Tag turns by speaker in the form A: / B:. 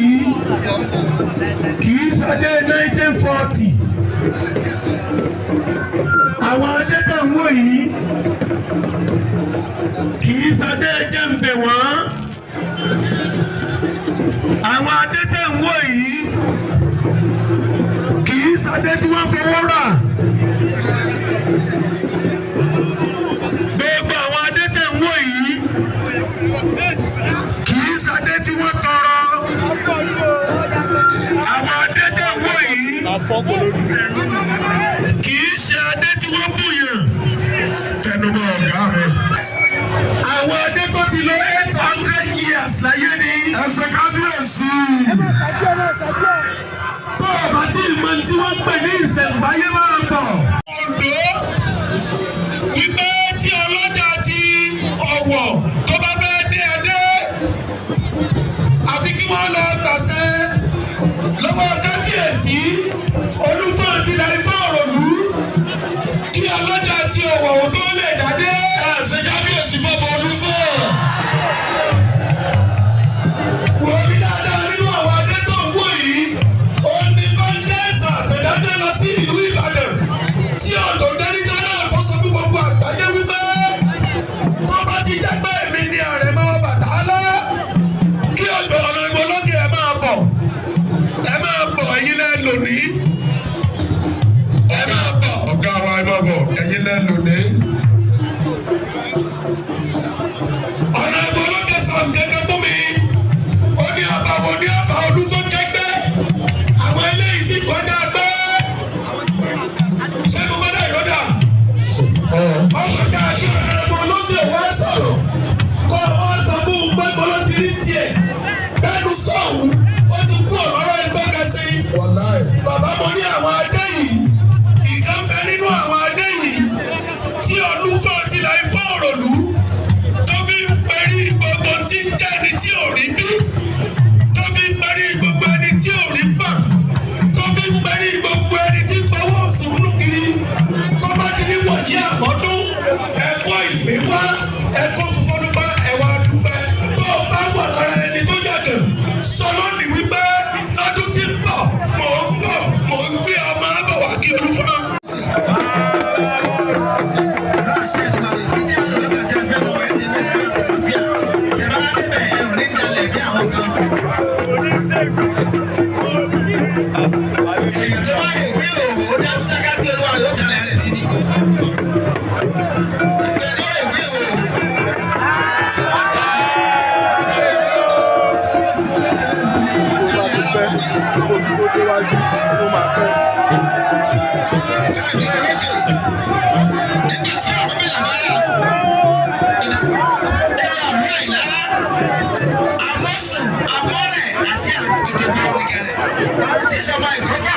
A: yìí kì í ṣadé 1940. Àwọn adé tẹ̀ ń wò yìí kì í ṣadé jẹ́ǹbẹ̀ wọ́n. Àwọn adé tẹ̀ ń wò yìí kì í ṣadé tí wọ́n fowó rà. Gbogbo àwọn adé tẹ̀ ń wò yìí kì í ṣadé tí wọ́n tọrọ. Àwọn adé tẹ̀ ń wò yìí kì í ṣe adé tí wọ́n bùyàn. Tẹnumọ́, ọ̀gá mi. Àwọn adé tó ti lò 800 years láyé ni.
B: Ẹsẹ̀ kábíyèsí.
A: Tó o bá tí ì mọ tí wọ́n pè ní ìṣẹ̀ǹbáyé, máa bọ̀. Oǹdó, wípé tí ọlọ́jà ti Ọ̀wọ̀ tó bá fẹ́ dé adé, àfi kí wọ́n lọ gbàṣẹ lọ́wọ́ kábíyèsí Olúfọ̀n ti la Ifá Òròlú kí ọlọ́jà ti Ọ̀wọ̀ ò tó lè dádé.
B: Ẹsẹ̀ kábíyèsí fọ́bọ̀ Olúfọ̀n.
A: Wò ó ní dáadáa, nínú àwọn adé tó ń wò yìí, ó ní báńkẹ́sà àtẹ̀dáde lọ sí ìlú Ìbàdàn tí ọ̀dọ̀ dẹ́nìjọ́ náà tó sọ fún gbogbo àgbáyé wípé tó bá ti jẹ́ pé èmi ni Àrẹ̀mọ Ọbàtálá, kí ọjọ́ ọ̀nà ìbò lókè, ẹ máa bọ̀, ẹ máa bọ̀, ẹ̀yin lẹ́ lónìí, ẹ máa bọ̀.
B: Ọ̀gá wa, ẹ máa bọ̀, ẹ̀yin lẹ́ lónìí.
A: Ọ̀nà ìbò lókè sọ nǹkan fún mi, ó ní ọba wo ní ọba Olúfọ́n kẹgbẹ́, àwọn eléyìí sì kọjá gbé. Ṣẹ́gun mọ́lá ìrọ́dà ọkọjá kí ọ̀nà ìbò lókè wá sọ̀rọ̀ kó wọ́n sọ fún un pé mo ló ti rí tiẹ̀ bẹ́ẹ̀nu sọ̀hún, ó ti kú ọ̀rọ̀ ẹ̀ tọ́ka sí.
B: Wàláì.
A: Bàbá, mo ní àwọn adé yìí, ìkan bẹ nínú àwọn adé yìí tí Olúfọ́n ti la Ifá Òròlú tó fi ń perí gbogbo tí ń jẹ́ ẹni tí ò rí bí, tó fi ń perí gbogbo ẹni tí ò rí bà, tó fi ń perí gbogbo ẹni tí ń fọwọ́ sùn nù kiri. Tó bá ti ní wọ̀nyí àmọ́dún, ẹ̀kọ́ ìgbé wá, ẹ̀kọ́ fúnfọ́nùfá, ẹ̀wà dúpẹ́. Tó o bá wà lára ẹni tó yàgàn, sọ lónìí wípé lọ́dún tí ń bọ̀, mò ń bọ̀, mò ń gbé ọmọ bọ̀ wá kí Olúfọ́n.
C: Láṣẹ Èdùmàrè, bí tí àlùbọ́sà tí a fẹ́ lọ ẹ̀ débẹ̀ ní àlàáfíà. Tẹ́ bá débẹ̀, ẹ ò ní dalẹ̀ bí àwọn kan. Èèyàn tó bá yẹ gbé òwò ó dájú sáká gbé olúwa rẹ̀ ó jalè rẹ̀ níní. Pẹ̀lú ìgbé òwò tí wọ́n dalẹ̀ dalẹ̀ wọ́n dalẹ̀ ara wọn ní.
D: Kó dúró déwájú, ó máa pẹ́.
C: Káàdì olókè nígbà tí Ọ̀rúnmìlà bá rà ẹ̀rọ àmì àìlára amọ́sùn amọ́rẹ̀ àti àgbègbè onígẹ̀rẹ̀ tí sọba ìkọ́fà.